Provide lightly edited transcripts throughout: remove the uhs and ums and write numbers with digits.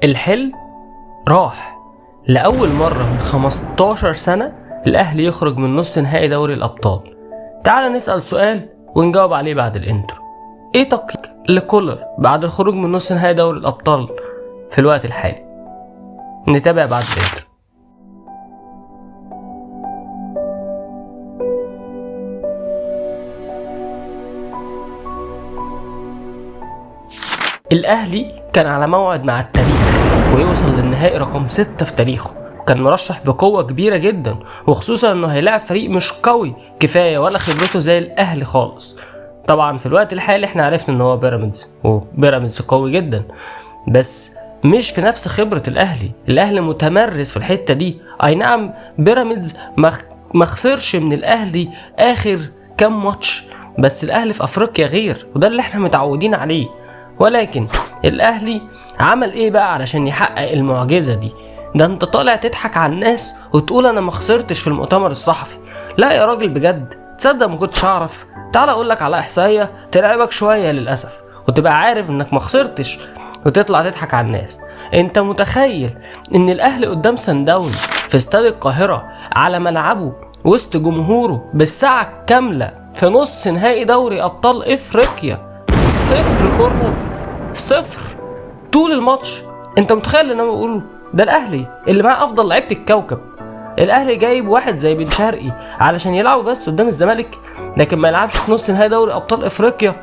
الحلم راح. لأول مرة من 15 سنة الأهلي يخرج من نص نهائي دوري الأبطال. تعال نسأل سؤال ونجاوب عليه بعد ال intro. ايه تقييمك لكولر بعد الخروج من نص نهائي دوري الأبطال في الوقت الحالي؟ نتابع بعد ال intro. الأهلي كان على موعد مع التاريخ ويوصل للنهائي رقم 6 في تاريخه، كان مرشح بقوة كبيرة جدا، وخصوصا انه هيلاعب فريق مش قوي كفاية ولا خبرته زي الأهلي خالص. طبعا في الوقت الحالي احنا عرفنا ان هو بيراميدز، وبيراميدز قوي جدا بس مش في نفس خبرة الأهلي. الأهلي متمرس في الحتة دي. اي نعم بيراميدز ما خسرش من الأهلي آخر كام ماتش، بس الأهلي في أفريقيا غير، وده اللي احنا متعودين عليه. ولكن الأهلي عمل ايه بقى علشان يحقق المعجزة دي؟ ده انت طالع تضحك على الناس وتقول انا ما خسرتش في المؤتمر الصحفي. لا يا راجل بجد، تصدق ما كنتش اعرف. تعال اقول لك على احصائية تلعبك شوية للأسف وتبقى عارف انك ما خسرتش وتطلع تضحك على الناس. انت متخيل ان الاهلي قدام سان داونز في استاد القاهرة على ملعبه وسط جمهوره بالساعة الكاملة في نص نهائي دوري ابطال افريقيا 0 corner 0 طول الماتش؟ انت متخيل اللي انا بقوله ده؟ الاهلي اللي معاه افضل لعيبة الكوكب، الاهلي جايب واحد زي بن شرقي علشان يلعبوا بس قدام الزمالك، لكن ما يلعبش في نص نهائي دوري ابطال افريقيا.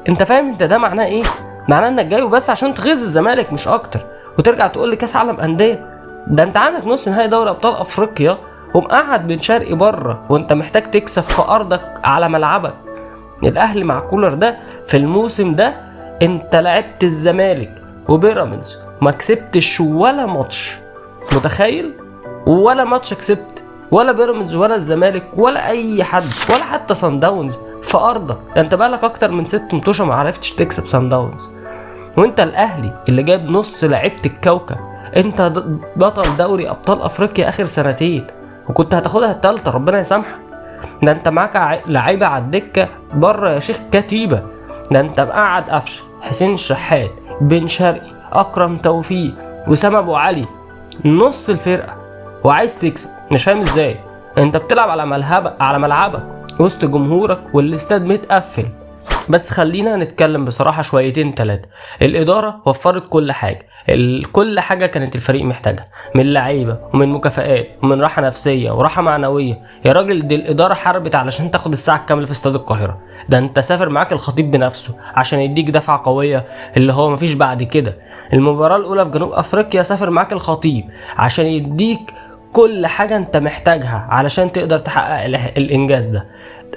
انت فاهم انت ده معناه ايه؟ معناه انك جايبه بس عشان تغيظ الزمالك مش اكتر، وترجع تقول لي كاس عالم اندية. ده انت عندك نص نهائي دوري ابطال افريقيا ومقعد بن شرقي بره، وانت محتاج تكسب في ارضك على ملعبك. الاهلي مع كولر ده في الموسم ده انت لعبت الزمالك وبيراميدز ما كسبتش ولا ماتش، متخيل؟ ولا ماتش كسبت، ولا بيراميدز ولا الزمالك ولا اي حد ولا حتى سان داونز في ارضك. انت بقالك اكتر من 6 ماتشات ما عرفتش تكسب سان داونز، وانت الاهلي اللي جايب نص لعيبة الكوكب. انت بطل دوري ابطال افريقيا اخر سنتين وكنت هتاخدها الثالثة، ربنا يسامحك. ده انت معاك لعيبة على الدكة بره يا شيخ كتيبة. ده انت مقعد قفشه، حسين الشحات، بن شرقي، اكرم توفيق، وسام ابو علي، نص الفرقة، وعايز تكسب. مش فاهم ازاي انت بتلعب على ملعبك وسط جمهورك والاستاد متقفل. بس خلينا نتكلم بصراحة شويتين تلاتة. الإدارة وفرت كل حاجة، كل حاجة كانت الفريق محتاجها، من لعيبة ومن مكافآت ومن راحة نفسية وراحة معنوية. يا راجل دي الإدارة حاربت علشان تاخد الساعة الكاملة في استاد القاهرة. ده انت سافر معاك الخطيب بنفسه عشان يديك دفعة قوية اللي هو مفيش بعد كده. المباراة الأولى في جنوب أفريقيا سافر معاك الخطيب عشان يديك كل حاجة انت محتاجها علشان تقدر تحقق الإنجاز ده.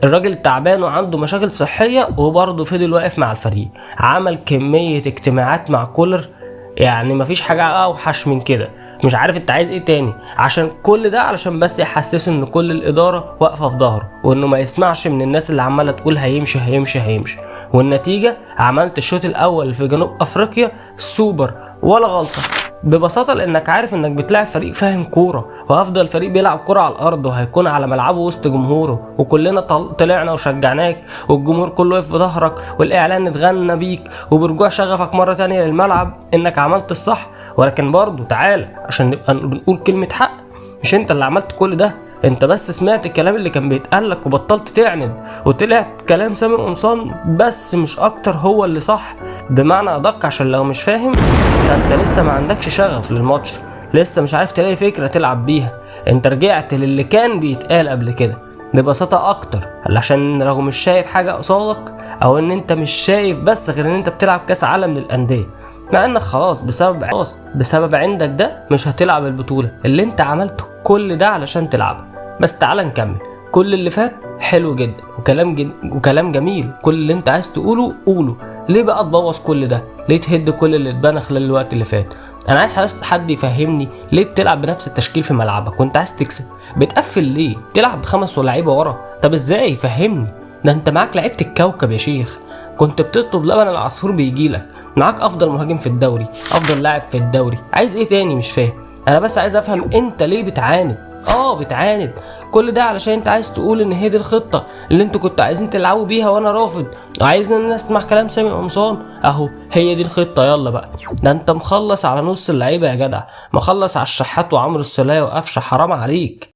الراجل تعبان وعنده مشاكل صحية وبرضه فضل واقف مع الفريق، عمل كمية اجتماعات مع كولر، يعني مفيش حاجة أوحش من كده. مش عارف انت عايز ايه تاني عشان كل ده، علشان بس يحسسه ان كل الإدارة واقفة في ظهره وانه ما يسمعش من الناس اللي عمالة تقول هيمشي هيمشي هيمشي. والنتيجة عملت الشوط الأول في جنوب أفريقيا سوبر ولا غلطة، ببساطة لأنك عارف إنك بتلعب فريق فاهم كورة وأفضل فريق بيلعب كورة على الأرض، وهيكون على ملعبه وسط جمهوره، وكلنا طلعنا وشجعناك والجمهور كله واقف في ظهرك والإعلان اتغنى بيك، وبرجوع شغفك مرة تانية للملعب إنك عملت الصح. ولكن برضه تعالى عشان نبقى بنقول كلمة حق، مش أنت اللي عملت كل ده، أنت بس سمعت الكلام اللي كان بيتقالك وبطلت تعند وطلعت كلام سامي قمصان بس مش أكتر هو اللي صح. بمعنى أدق، عشان لو مش فاهم، انت لسه ما عندكش شغف للماتش، لسه مش عارف تلاقي فكرة تلعب بيها، انت رجعت للي كان بيتقال قبل كده ببساطة اكتر، عشان لو مش شايف حاجة قصادك او ان انت مش شايف بس غير ان انت بتلعب كاس عالم للأندية، مع انك خلاص بسبب عندك ده مش هتلعب البطولة اللي انت عملت كل ده علشان تلعبها. بس تعال نكمل. كل اللي فات حلو جدا وكلام جميل، كل اللي انت عايز تقوله قوله. ليه بقى تبوظ كل ده؟ ليه تهد كل اللي اتبنى خلال الوقت اللي فات؟ انا عايز حد يفهمني ليه بتلعب بنفس التشكيل في ملعبك وانت عايز تكسب؟ بتقفل ليه؟ تلعب ب5 لعيبة ورا؟ طب ازاي؟ فهمني. ده انت معاك لعيبة الكوكب يا شيخ، كنت بتطلب لبن العصفور بيجيلك، معاك افضل مهاجم في الدوري، افضل لاعب في الدوري، عايز ايه تاني؟ مش فاهم. انا بس عايز افهم انت ليه بتعاند. بتعاند. كل ده علشان انت عايز تقول ان هي دي الخطة اللي انتوا كنتوا عايزين تلعبوا بيها وانا رافض، وعايزين الناس تسمع كلام سامي قمصان. اهو هي دي الخطة، يلا بقى. ده انت مخلص على نص اللعيبة يا جدع، مخلص على الشحات وعمرو السوليه وقفشه، حرام عليك.